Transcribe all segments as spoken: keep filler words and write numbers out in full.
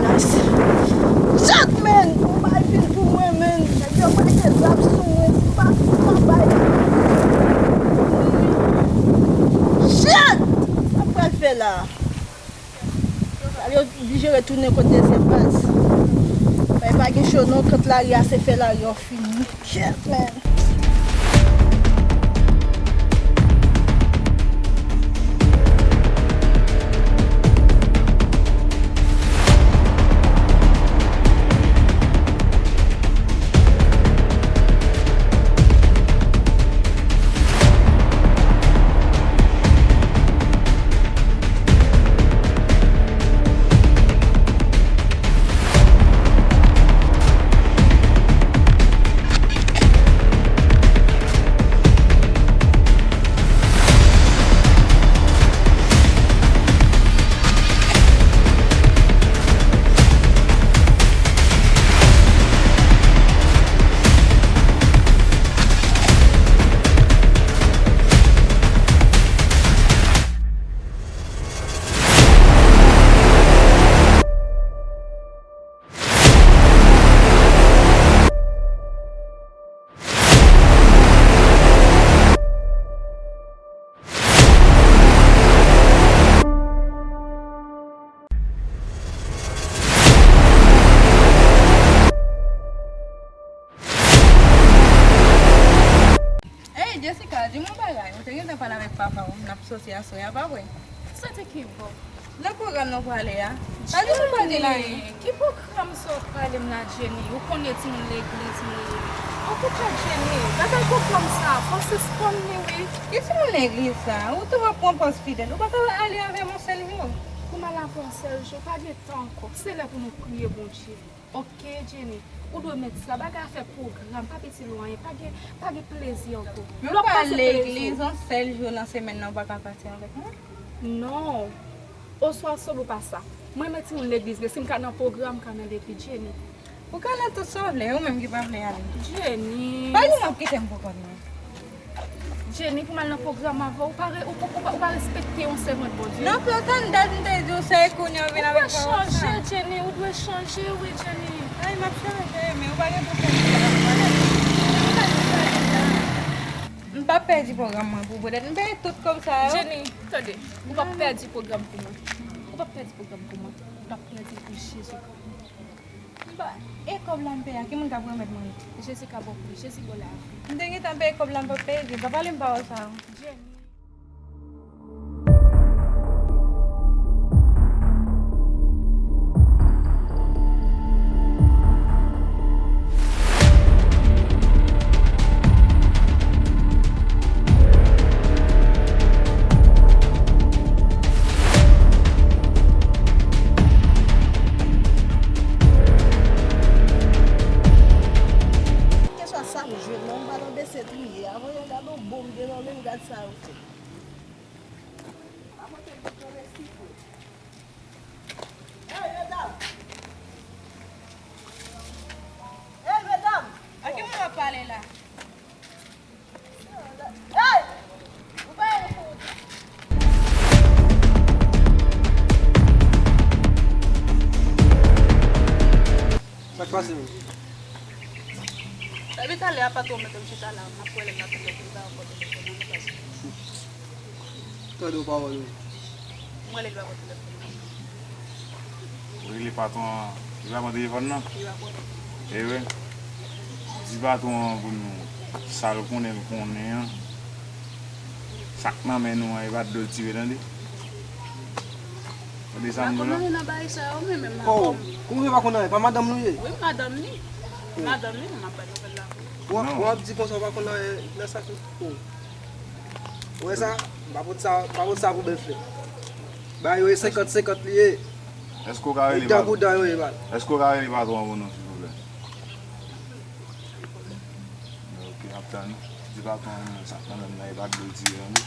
Las. Shit, man! Yon bagay fin pou mwen, man! Nèg yo mete zam sou mwen, si pa, si pa bay. Shit! Sa m pral fè la? Yo oblije retounen kot dezyèm baz. Bay pa gen cho non, kot lari a se fè lari a fini. Shit, man! Hey, Jessica, di m yon bagay. Ou te gentan pale avèk papa w, n ap soti aswè a, pa vre? Soti ki bò? Nan pwogram nou prale a. Pa di nou pa di l anyen. Jenny, ki pwogram sa w ap pale m la, Jenny? Ou konnen timoun legliz m ye. Okipe w, Jenny. Bagay pwogram sa, fò w sispann li, wi. Ki timoun legliz sa? Ou tou ap pran pòz fidèl. Ou pa ta ale avè m yon sèl jou? Pou m al avè w yon sèl jou, pa gen tan ankò. Se lè pou nou priye Bondye. Ok, Jenny, ou dwe mèt sa. Bagay afè pwogram, pa piti lwen, pa gen, pa gen plezi ankò. Nou pa al legliz yon sèl jou nan semèn nan, ou pa ka pati avèk mwen? Non. Oswa sòl ou pa sa. Mwen renmen timoun legliz, men si m ka nan pwogram, m ka nan legliz, Jenny. Ou ka nan tout sa w vle, ou menm ki pa vle ale. Jenny. Pa di m w ap kite m pou kont mwen. Jenny, pou m al nan pwogram avè w, ou pa re-, ou, ou, ou pa, ou pa respekte yon sèvant Bondye. Non, pye w tann dat m te di w se kounye a w vin avèk pawòl sa. Ou dwe chanje, Jenny, ou dwe chanje, wi, Jenny. Ay, m ap chanje, men ou pa gen pou fè sa. M p ap pèdi pwogram mwen pou poutèt m peye tout kòb sa yo. Jenny, tande, ou p ap pèdi pwogram pou mwen. Ou p ap pèdi pwogram pou mwen. Ou p ap pèdi pou Jezi. M pa, e kòb la m peye a, ki moun k ap remèt mwen li? Jezi ka ba w pou li, Jezi ba w lavi. M te gentan peye kòb la, m p ap peye li. Pa pale m pawòl sa yo. Jenny. Keswa sa m jwenn nan yon balon bese triye. Avan yo gade yon bonm gen nan men m, gad sa yo fè. Pa pote l pou tande sipo. Hey, medam! Hey, medam! A ki moun w ap pale la? Hey! Ou pa wè pou ou di. Sa k pase menm? Depi talè a patwon mete m chita la, m ap wè lè m ap vin, epi m pa ankò telefòn nan, m ap pase. Tande w pawòl wi. Mwen rele li pa pran telefòn nan. Ou rele patwon an, li pa pran telefòn nan? Li pa pran. E wi. Di patwon an pou nou, sa l konnen, l konnen an. Sa k nan men nou an, e pa dlo l tire, tande. Tande sa m di w la? M pa konn anyen nan bagay sa yo, men, men m pa konn. Oh, kòman w pa konn anyen? Pa madanm nou ye? Wi, m madanm li. M madanm li, men m ap bay nouvèl la. W ap, w ap di konsa w pa konn anyen nan sa tou. Oh. Ou wè sa? M pa pot sa, m pa pot sa pou bèl flè. Ba yo e senkant senkant li ye. Èske w ka rele patwon? Èske w ka rele patwon an pou nou, silvouplè? Ok, n ap tann. Di patwon an sa k nan men l la, e pa dlo l tire, tande.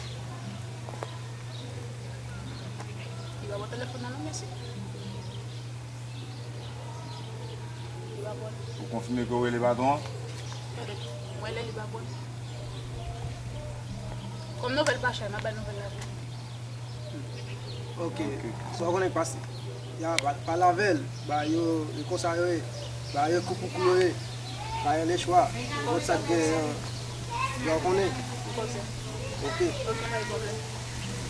Li pa pran telefòn nan non, mesye. Li pa pran. Ou konfime ke w rele patwon an? Tande, mwen rele li pa pran. Kòm nouvèl pa chè, m ap bay nouvèl la tou. Ok. Ok. Sa w konnen k pase? Ya, pa, pale avè l. Ba yo, e konsa yo ye. Ba yo kou pou kou yo ye. Ba yo lechwa. Nenpòt sa k genyen an, yo konnen. Ok.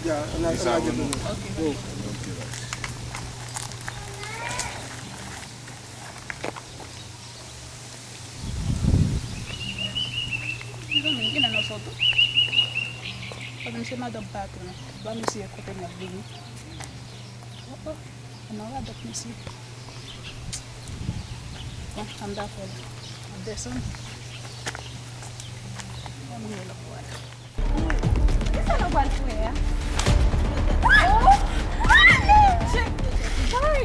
Ya, ann al, ann al gen pou nou. Ok. Mezanmi, m gen nan sòt tou. Paske m se madanm patwon an. Ba mesye kote m ap vini. Oh, oh. Ann al radòt mesye. Bon, ann ta fè l. Ann desann. Ann mwen lòt bò a la. Kisa nou pral fè a? Oh! Ah, men Dje! Bay!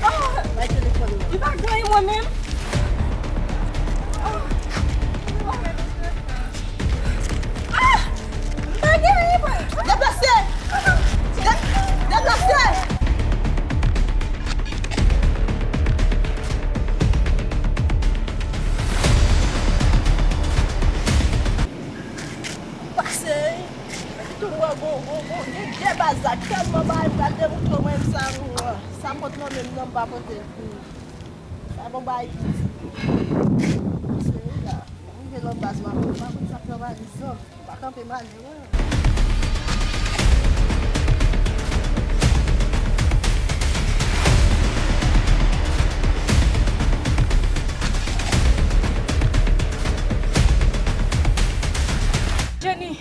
Oh! Bay telefòn nan. M pa gen anyen mwen menm. Oh! Oh! Ah! M pa gen anyen mwen. Deplase! De-, deplase! Pase, tou mwen gon, gon, gon, gen de baz la, tèlman bagay m pral demoute w mwen, sa, sa m pot nan men m nan, m pa pote l pou ou. Sa bon bagay piti. Pase, la, m rive lòt baz, m pa konn, m pa konn sa k travay, zòt, m pa kanpe malere. Jenny!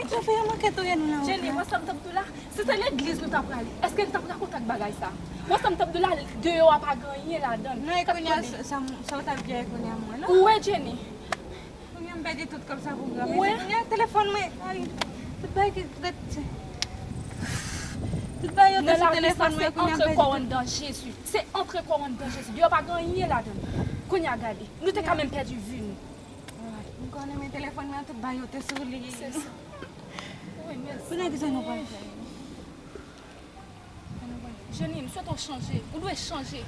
Nèg yo fè yon manke touye nou la. Jenny, wè sa m t ap di w la? Si se legliz nou ta prale, èske n t ap rakonte ak bagay sa? Wè sa m t ap di w la, deyò a pa gen anyen ladan l. Non, e kounye a, sa, sa, sa w t ap di a, e kounye a m wè, non? Ou wè, Jenny? Kounye a m pèdi tout kòb sa pou granmesi. Ou wè? Kounye a telefòn mwen, ay, tout bagay ki ret, tout bagay yo te sou telefòn mwen, kounye a m pèdi tout. Nan lavi sa, se antre kò w anndan Jezi. Se antre kò w anndan Jezi. Deyò pa gen anyen ladan l. Kounye a gade, nou te ka menm pèdi vi nou. Ay, m konnen men telefòn mwen an tout bagay yo te sou li. Se sa. Wi, men. Kounye a kisa nou pral fè? Jenny, m swete w chanje. Ou dwe chanje.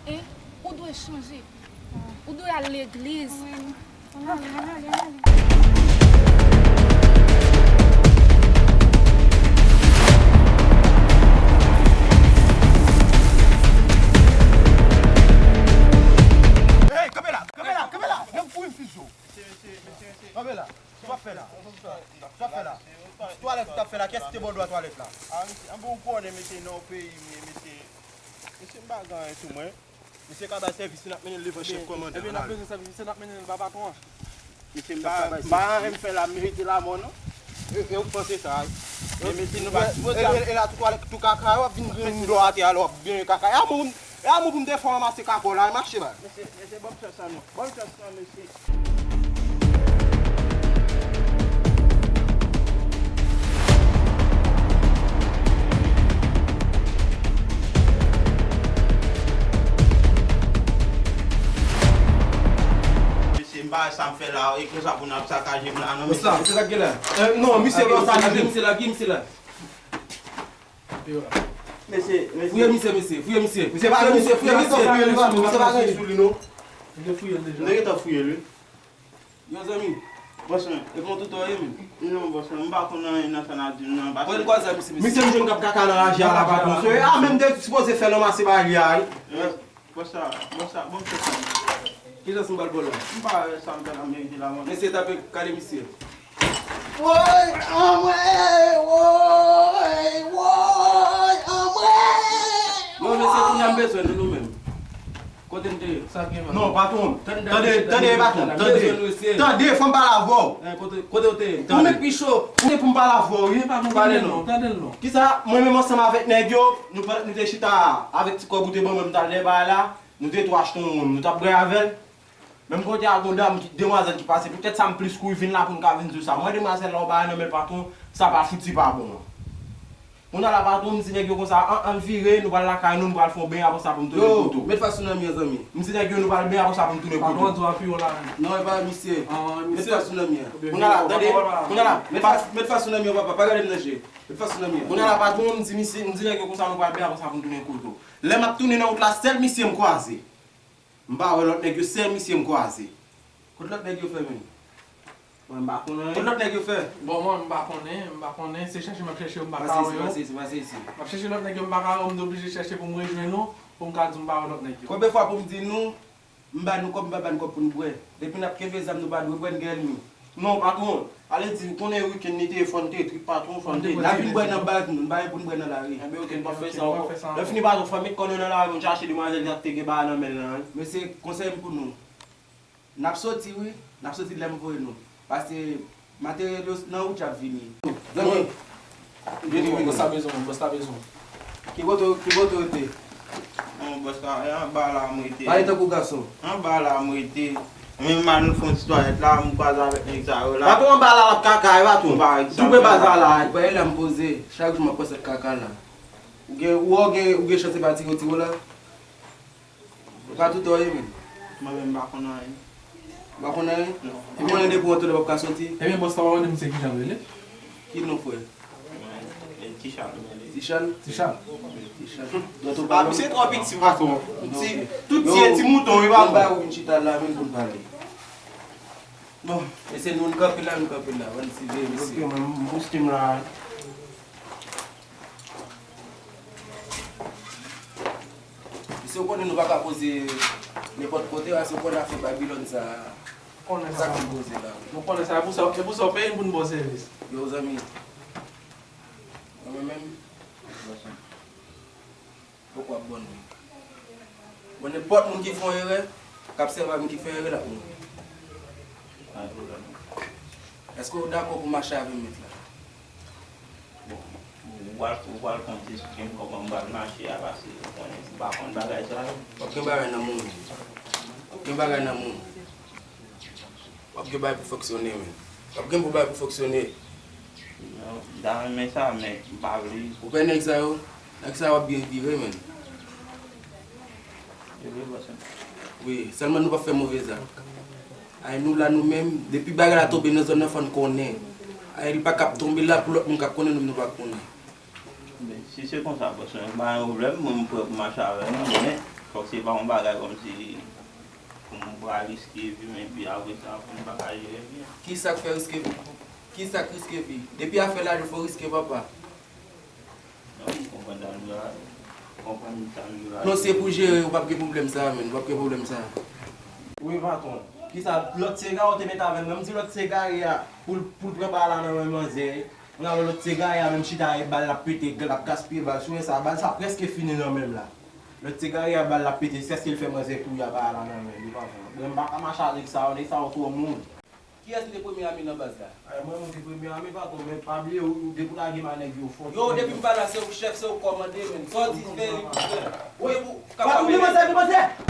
Hein? Ou dwe chanje. Ou dwe al legliz. Wi. Ann ale, ann ale, ann ale. Hey, kanpe la, kanpe la, kanpe la. Nèg fouri m fizo. Mesye, mesye, mesye, mesye. Kanpe la. Sa w ap fè la? Sa w ap fè la? Twalèt ou t ap fè la, kiyès ki te ba w dwa twalèt la? A, mesye, anben ou konnen, mesye, nan yon peyi m ye, mesye. Mesye, m pa gen anyen sou mwen. Mesye ka bay sèvis, n ap mennen l devan chèf kòmandan. Ebyen, n ap bezwen sèvis, mesye, n ap mennen l ba patwon an. Mesye, m pa, m pa anyen m fè la, m merite lamò, non. E, e ou k panse sa, wi. Men mesye, nou pa sipoze ap. E, e, e la, tou twalèt, tou kaka, w ap vin grenn dlo atè a, lè w ap grenn kaka. E a moun, e a moun pou m te fè w ranmase kaka w la, e mache ba. Mesye, mesye, ban m chans lan, non. Ban m chans lan, mesye. Mesye, m pa wè sa m fè la, e konsa pou n ap sakaje m la, non, mesye. Sa, mesye, sa k gen la? Eh, non, misye, non, sa misye, misye la, ki misye la? Mesye, mesye. Fouye misye, mesye. Fouye misye. Misye pa gen, misye, fouye misye. Misye pa gen sou li, non. Nou te fouye l deja. Nou gentan fouye l, wi. Yo, zanmi. Bòs mwen. E kon touto ye, men. Non, bòs mwen, m pa konn anyen nan sa n ap di m nan, paske. Mwen kwaze misye, mesye. Misye m jwenn k ap kaka nan raje a la, patwon. A, menm te sipoze fè l ranmase bagay li a, wi. Bòs la, bòs la, bon, se sa. Ki jan m pral ba w la? M pa wè sa m fè la, m merite lamò. Mesye tape kale misye. Woy, anmwey, woy, woy, anmwey. Bon, mesye, kounye a m bezwen nou, nou menm. Kote n te ye? Sa gen mal? Non, patwon. Tande, tande, patwon, tande. Tande, fò m pale avè w. Eh, kote, kote w te ye? Ou met pi cho. Ou te pou m pale avè w, wi. Pale non. Tande l non. Kisa, mwen menm ansanm avèk nèg yo, nou pa, nou te chita avèk ti kòb ou te ban mwen, m t al dèyè bagay la. Nou te tou achte yon wonm, nou t ap bwè avè l. Menm kote a, gon dam, ki, demwazèl ki pase. Poutèt sa, m plis kouri vin la pou n ka vin di w sa. Mwen, demwazèl la, yon bagay nan men patwon, sa pa fouti pa bon. Kounye a la, patwon, m di nèg yo konsa, an, ann vire, nou pral lakay nou, nou pral fè yon beny, apre sa pou m tounen kote w. Yo, met fas sou nan mi an, zanmi. M di nèg yo, nou pral beny, apre sa pou m tounen kote w. Patwon an di w apiye w la. Non, e pa misye. Met fas sou nan mi an. Kounye a la, tande, kounye a la, met fas, met fas sou nan mi an, papa, pa gade m nan je. Met fas sou nan mi an. Kounye a la, patwon, m di misye, m di nèg yo konsa, nou pral beny, apre sa pou m tounen kote w. Lè m ap tounen nan wout la, sèl misye m kwaze. M pa wè lòt nèg yo, sèl misye m kwaze. Kot lòt nèg yo fè menm? Mwen m pa konnen anyen. Kot lòt nèg yo fè? Bon, mwen m pa konnen, m pa konnen. Se chèche m ap chèche yo, m pa ka wè yo. Pase isi, pase isi, pase isi. M ap chèche lòt nèg yo, m pa ka wè yo, m te oblije chèche pou m rejwenn ou, pou m ka di w m pa wè lòt nèg yo. Konbyen fwa pou m di nou, m ba nou kòb, m pa ba nou kòb pou n bwè? Depi n ap kenbe zam, nou pa dwe bwè, n gen ènmi. Non, patwon, ale di, ou konnen wikenn li te, fò n te trip, patwon, fò n te trip. N ap vin bwè nan baz nou, n pa gen pou n bwè nan lari. Enben, oke, n p ap fè sa ankò. Lè fini, patwon, fò m met kò nou nan lari, pou n chache demwazèl sa k te gen bagay nan men l lan, wi. Mesye, konsèy m pou nou. N ap soti wi, n ap soti lè m voye nou. Pase materyèl yo nan wout y ap vini. Zanmi, vini, vini. Bòs la bezwen mwen, bòs la bezwen mwen. Ki kote, ki kote w te? Non, bòs la, e anba la m rete. Pale tankou gason. Anba la m rete. Men m al fè yon ti twalèt la, m kwaze avèk nèg sa yo la. Patwon anba la l ap kaka, e patwon. Djoupe baz la la. Ou pa wè la m poze, chak jou m ap panse ak kaka la. Ou gen, ou wè w gen, ou gen chans se pa tire w tire w la. Ou pa tout ou ye menm. Mwen menm m pa konn anyen. Ou pa konn anyen? Non. Ou konnen depi w antre w p ap ka soti? Ebyen bòs la pa konnen misye kijan l rele? Ki non frè? Mwen, e, Tichal mwen rele. Tichal? Tichal. Tichal. Dòt ou pa... Ah, misye twò piti, patwon. Ti, tout ti e ti mouton, wi, patwon. Ba ou vin chita la menm pou n pale. Bon, mesye, nou, nou kanpe la, nou kanpe la. Ban n ti veye, mesye. Ok, mwen, m bouske m la. Mesye, ou konnen nou pa ka poze nenpòt kote, paske ou konnen afè Babilòn sa, konnen sa ki poze la. Nou konnen sa, e pou sa, e pou sa w peye n pou n ba w sèvis. Yo, zanmi. Mwen menm, poko ap bon wi. Bon, nenpòt moun ki fè yon erè, k ap sèvi avè m ki fè erè, l ap mouri. Pa gen pwoblèm. Èske w dakò pou mache avè m, mèt la? Bon, ou pral, ou pral konn ti esplike m kòman m pral mache a, paske ou konnen m pa konn bagay sa yo. W ap gen bagay nan men w. W ap gen bagay nan men w. W ap gen bagay pou fonksyone, men. W ap gen pou bagay pou fonksyone. Non, m ta renmen sa, men m pa vle. Ou wè nèg sa yo? Nèg sa yo ap byen vire, men. E vre, bòs mwen. Wi, sèlman nou p ap fè move zak. Ay, nou la, nou menm, depi bagay la tonbe nan zòn nan, fò n konnen. Ay, li pa k ap tonbe la pou lòt moun ka konnen, nou menm nou pa konnen. Men, si se konsa, bòs mwen, m pa gen pwoblèm, mwen m prè pou mache avè nou, men fòk se pa yon bagay kòmsi pou mwen pral riske vi m, epi apre sa, pou m pa ka jere byen. Kisa k fè riske vi? Kisa k riske vi? Depi afè lajan, fò riske, papa. Non, m konprann sa nou la. M konprann sa nou la. Non, se pou jere, ou p ap gen pwoblèm sa, menm. Ou p ap gen pwoblèm sa. Wi, patwon. Kisa, lòt se egare ou te met avè l? Menm si lòt se egare a, pou l, pou l pran bal la nan men manzè. Mwen avè lòt se egare a, menm chita e bal l ap pete, l ap gaspiye bal. Sou sa, bal sa prèske fini nan men l la. Lòt se egare a, bal l ap pete, jiskaske l fè manzè kouri a bal la nan men l, li pa fè. Mwen, m pa ka mache avèk sa yo, nèg sa yo twò moun. Kiyès ki te premye ame nan baz la? Ay, mwen, mwen te premye ame, patwon, men pa bliye, ou, ou dekouraje m a nèg yo fò. Yo, depi m pa la, se ou k chèf, se ou k kòmande, men. Sa w di, fè li pou fè. Wi, ou kapab. Patwon, vin manzè, vin manzè!